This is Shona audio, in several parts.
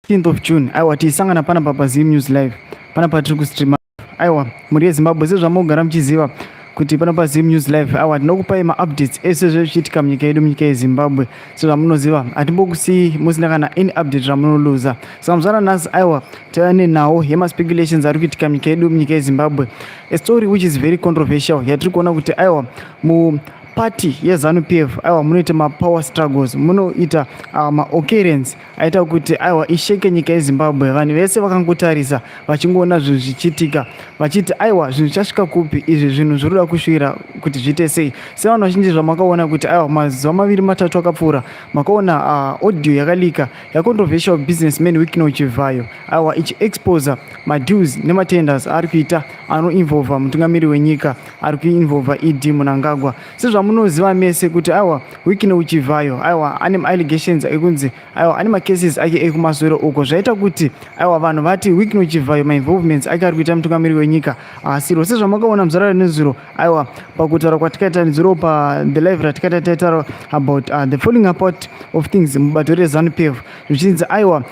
15th of June. Aiwa, tiisangana panapa paZim News Live, panapa tiri kustreama. Aiwa, mhuri yeZimbabwe, sezvamogara muchiziva kuti pano paZim News Live, aiwa, tinokupai maupdates ese zvezvichiitika munyika yedu, munyika yeZimbabwe. Sezvamunoziva, hatimbokusii musina kana any update ramunoluza. Saka muzvara nhasi, aiwa, taiva nenhau yemaspeculations ari kuitika munyika yedu, munyika yeZimbabwe, a story which is very controversial, yatiri kuona kuti, aiwa, mu party yeZANU PF, aiwa, munoita mapower struggles, munoita maoccurrence aita kuti, aiwa, isheke nyika yeZimbabwe. Vanhu vese vakangotarisa vachingoona zvinhu zvichiitika, vachiti, aiwa, zvinhu zvichasvika kupi izvi? Zvinhu zviri kuda kusvira kuti zviite sei? Sevanhu vazhinji zvamakaona kuti, aiwa, mazuva 2 3 akapfuura, makaona audio yakaleaka yacontroversial businessman Wicknell Chivayo, aiwa, ichiexposa madeals nematenders ari kuita anoinvolva mutungamiri wenyika, ari kuinvolva ED Mnangagwa. Sezvamunoziva mese kuti, aiwa, Wicknell Chivayo, aiwa, ane maallegations ekunzi, aiwa, ane macases ake ekumasoro uko. Zvaita kuti, aiwa, vanhu vati Wicknell Chivayo mainvolvements ake ari kuita mutungamiri wenyika asiro. Sezvamakaona muzara nezuro, aiwa, pakutaura kwatikaita nezuro pa the live ratikaita, taitaura about the falling apart of things mubato reZANU PF, zvichinzi, aiwa,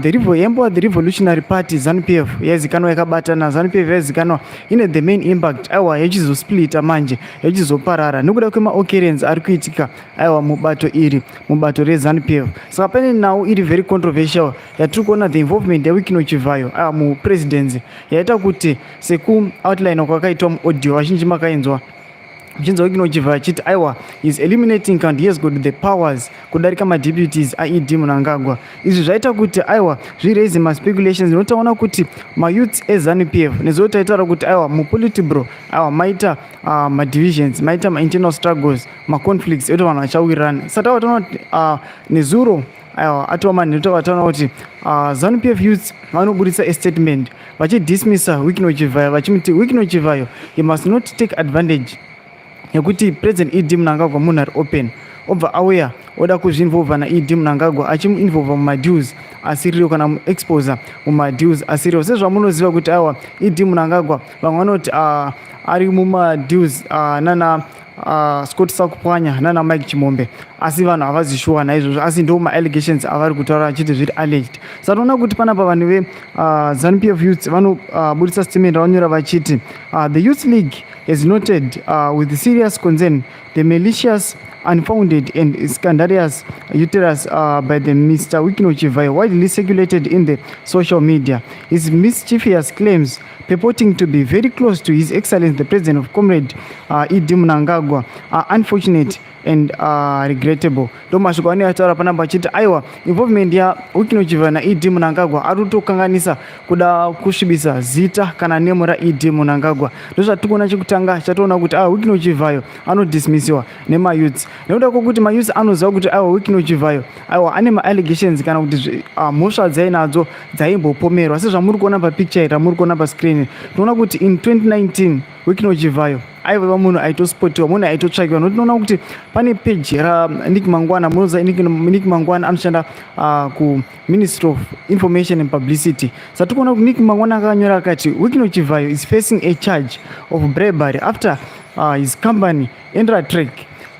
the yaimbova the Revolutionary Party, ZANU PF, yaizikanwa yakabatana. ZANU PF yaizikanwa ine the main impact, aiwa, yachizosplita manje, yachizoparara nekuda kwemaoccurrence ari kuitika, aiwa, mubato iri, mubato reZANU PF. Saka pane nhau iri very controversial yatiri kuona, the involvement yaWicknell Chivayo, aiwa, mupresidency, yaita kuti sekuoutline kwakaitwa muaudio, vazhinji makainzwa muchinzwa Wicknell Chivayo achiti, aiwa, is eliminating and he has got the powers kudarika madeputies aED Mnangagwa. Izvi zvaita kuti, aiwa, zviraise maspeculations. Inotaona kuti mayouths eZANU PF nezvo taitaura kuti, aiwa, mupolitburo, aiwa, maita madivisions, maita mainternal struggles, maconflicts ekuti vanhu vachawirirana. Saka tava taona kuti nezuro, aiwa, atova manheru, takataura kuti ZANU PF youths vanoburitsa astatement vachidismissa Wicknell Chivayo, vachimuti Wicknell Chivayo, he must not take advantage yekuti President ED Mnangagwa munhu ari open, obva auya oda kuzviinvolva naED Mnangagwa, achimuinvolva mumadeals asiriwo kana muexposa mumadeals asiriwo. Sezvamunoziva kuti, aiwa, ED Mnangagwa, vamwe vanoti ari mumadeals nana Scott Sakupwanya nana Mike Chimombe, asi vanhu havazi sure naizvozvo, asi ndo maallegations avari kutaura achiti zviri alleged. Saka toona kuti panapa vanhu veZANU PF youths vanobudisa statement ravanyora vachiti, "The youth league has noted with serious concern the malicious, unfounded and scandalous utterance by the Mr. Wicknell Chivayo widely circulated in the social media. His mischievous claims purporting to be very close to His Excellency the President of Comrade ED Mnangagwa are unfortunate and regrettable." Ndo mashoko anenge ataura panapa achiti, aiwa, involvement yaWicknell Chivayo naED Mnangagwa ari kutokanganisa, kuda kusvibisa zita kana name raED Mnangagwa. Ndozvatiri kuona. Chekutanga chatoona kuti, aiwa, Wicknell Chivayo anodismissiwa nemayouths nekuda kwokuti mayouths anoziva kuti, aiwa, Wicknell Chivayo, aiwa, ane maallegations kana kuti mhosva dzainadzo dzaimbopomerwa. Sezvamuri kuona papicture ramuri kuona pascreen, tinoona kuti in 2019 Wicknell Chivayo aiva munhu aitospotiwa, munhu aitotsvakiwa, nokuti tinoona kuti pane page raNick Mangwana. Munoziva Nick Mangwana anoshanda kuMinistry of Information and Publicity. Saka tikuona kuti Nick Mangwana akanyora akati Wicknell Chivayo is facing a charge of bribery after his company Intratrek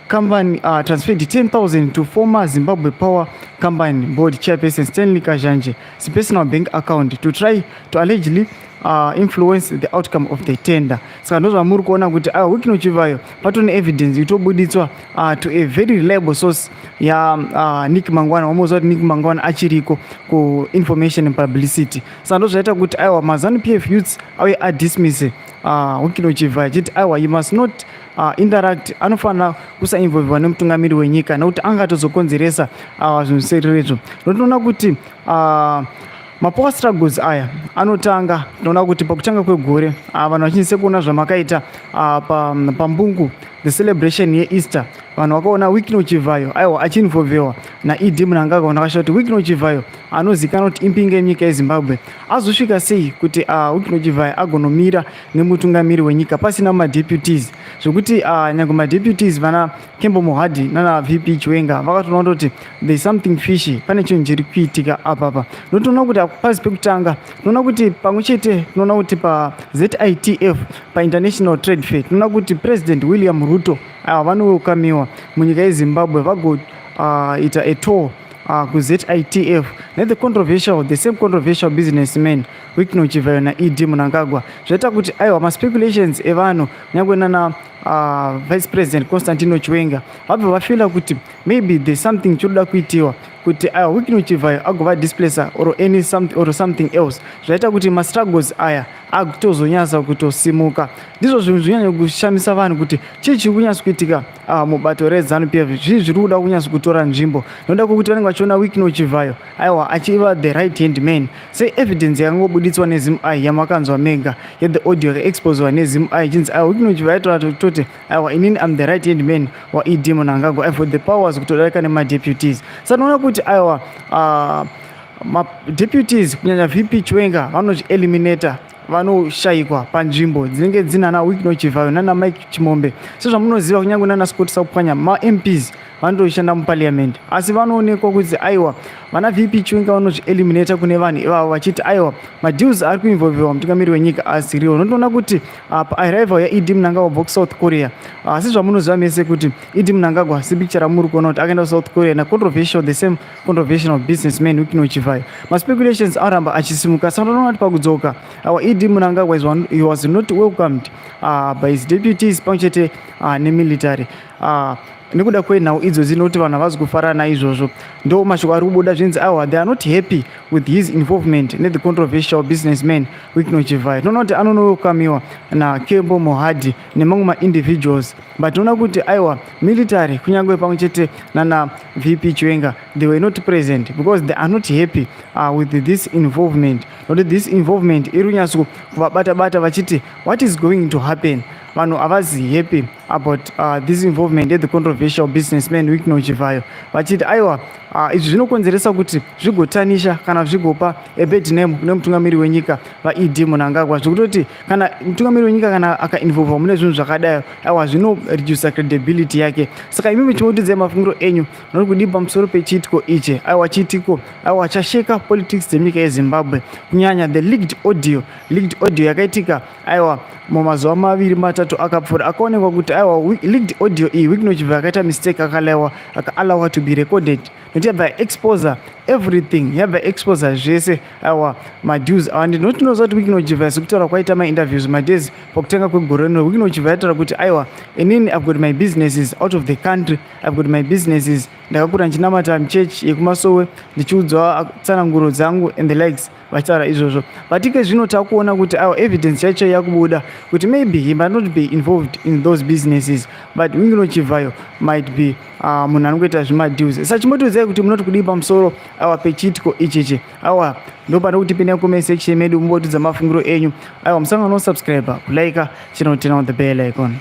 company transferred 10,000 to former Zimbabwe Power Company board chairperson Stanley Kazhanje personal bank account to try to allegedly influence the outcome of the tender. Saka ndozvamuri kuona kuti, aiwa, Wicknell Chivayo patone evidence itobuditswa to a very reliable source yaNick Mangwana. Wamuziva kuti Nick Mangwana achiriko kuInformation and Publicity. Saka ndozvaita kuti, aiwa, maZANU PF youths auye adismiss Wicknell Chivayo achiti, aiwa, you must not interact, anofanira kusainvolviwa nemutungamiri wenyika nekuti angatozokonzeresa zvinhu zvisererezo. Notinoona kuti mapower struggles aya anotanga, tinoona kuti pakutanga kwegore, vanhu vazhinji sekuona zvamakaita pambungu, the celebration yeEaster, vanhu vakaona Wicknell Chivayo, aiwa, achiinvolvewa naED Mnangagwa. Vanhu vakashaa kuti Wicknell Chivayo anozikanwa kuti ipinge yenyika yeZimbabwe, azosvika sei kuti Wicknell Chivayo agonomira nemutungamiri wenyika pasina madeputies, zvokuti nyange madeputies vana Kembo Mohadi nana VP Chiwenga vakatoona kuti there is something fishy, pane chinhu chiri kuitika apapa. Notoona kuti pasi pekutanga, tinoona kuti pamwe chete, tinoona kuti paZITF, paInternational Trade Fair, tinoona kuti President William Ruto, ava vanokamiwa munyika yeZimbabwe, vagoita a tour kuZITF. nethe controversial, the same controversial businessman Wicknell Chivayo naED Mnangagwa. Zvaita kuti aiwa, maspeculations evanhu, kunyange nana Vice President Constantino Chiwenga, vabva vafeela kuti maybe there's something chinoda kuitiwa kuti aiwa, Wicknell Chivayo agova displacer or any something, or something else. Zvaita kuti mastruggles aya akutozonyatsa kutosimuka. Ndizvo zvinhu zvinyanya kushamisa vanhu kuti chii chiri kunyatsa kuitika mubato reZANU PF. Zvii zviri kuda kunyatsa kutora nzvimbo nokuda kwekuti vanenge vachiona Wicknell Chivayo aiwa, achiva the right hand man, seevidence yakangobuditswa neZimEye yamakanzwa mega, yethe audio yakaexposwa neZimEye, ichinzi aiwa, Wicknell Chivayo aitaura toti aiwa, inini am the right hand man waED Mnangagwa, I've got the powers kutodarika nemadeputies. Saka tinoona kuti aiwa, madeputies, kunyanya VP Chiwenga, vanozvieliminata, vanoshayikwa panzvimbo dzinenge dzinana Wicknell Chivayo nana Mike Chimombe. Sezvamunoziva, kunyange nana Scott Sakupwanya, maMPs vanotoshanda muparliament, asi vanoonekwa kuti aiwa, vana VP Chiwenga vanozvieliminata kune vanhu ivavo, vachiti aiwa, madeals ari kuinvolviwa mutungamiri wenyika asiriwo. Unotoona kuti paarrival yaED Mnangagwa kubva kuSouth Korea, asi zvamunoziva mese kuti ED Mnangagwa, sepicture ramuri kuona kuti akaenda kuSouth Korea nacontroversial, the same controversial businessman Wicknell Chivayo, maspeculations aramba achisimuka. Saka unoona kuti pakudzoka our ED Mnangagwa is one, he was not welcomed by his deputies pamwe chete nemilitary nekuda kwenhau idzo dzinoti vanhu havazi kufara naizvozvo. Ndo mashoko ari kubuda, zvinzi aiwa, they are not happy with his involvement nethe controversial businessman Wicknell Chivayo. Tinoona kuti anonowelcomiwa naKembo Mohadi nemamwe maindividuals, but tinoona kuti aiwa, military kunyange pamwe chete nana VP Chiwenga, they were not present because they are not happy with this involvement, nokuti this involvement iri kunyatso kuvabata bata, vachiti what is going to happen? Vanhu havazi happy about this involvement yethe controversial businessman Wicknell Chivayo, vachiti aiwa, izvi zvinokonzeresa kuti zvigotanisha kana zvigopa a bad name kune mutungamiri wenyika vaED Mnangagwa, zvekutoti kana mutungamiri wenyika kana akainvolva mune zvinhu zvakadai, aiwa, zvinoredusa credibility yake. Saka imimi chimotidzai mafungiro enyu nori kudii pamusoro pechiitiko ichi? Aiwa, chiitiko aiwa chasheka politics dzenyika yeZimbabwe, kunyanya the leaked audio, leaked audio yakaitika aiwa mumazuva 2 3 akapfuura. Akaonekwa kuti aiwa, leaked audio iyi, Wicknell Chivayo akaita mistake, akalawa, akaallowa to be recorded, nokuti yabva exposa everything, yabva exposa zvese, aiwa, madeals awandi. Nokuti tinoziva kuti Wicknell Chivayo, sekutaura kwaita mainterviews madays pakutanga kwegore rino, Wicknell Chivayo ataura kuti aiwa, inini I've got my businesses out of the country, I've got my businesses, ndakakura ndichinamata muchechi yekumasowe, ndichiudzwa tsananguro dzangu and the likes, vachitaura izvozvo. But ike zvino takuona kuti aiwa, evidence yacho yakubuda kuti maybe he might not be involved in those businesses, but Wicknell Chivayo might be munhu anongoita zvemadeals. Saka chimbotiudzai kuti munoti kudii pamusoro aiwa pechiitiko ichichi. Aiwa, ndo panokuti pinda comment section medu, mumbotidza mafungiro enyu. Aiwa, musangano, subscribe, kulike channel, turn on the bell icon.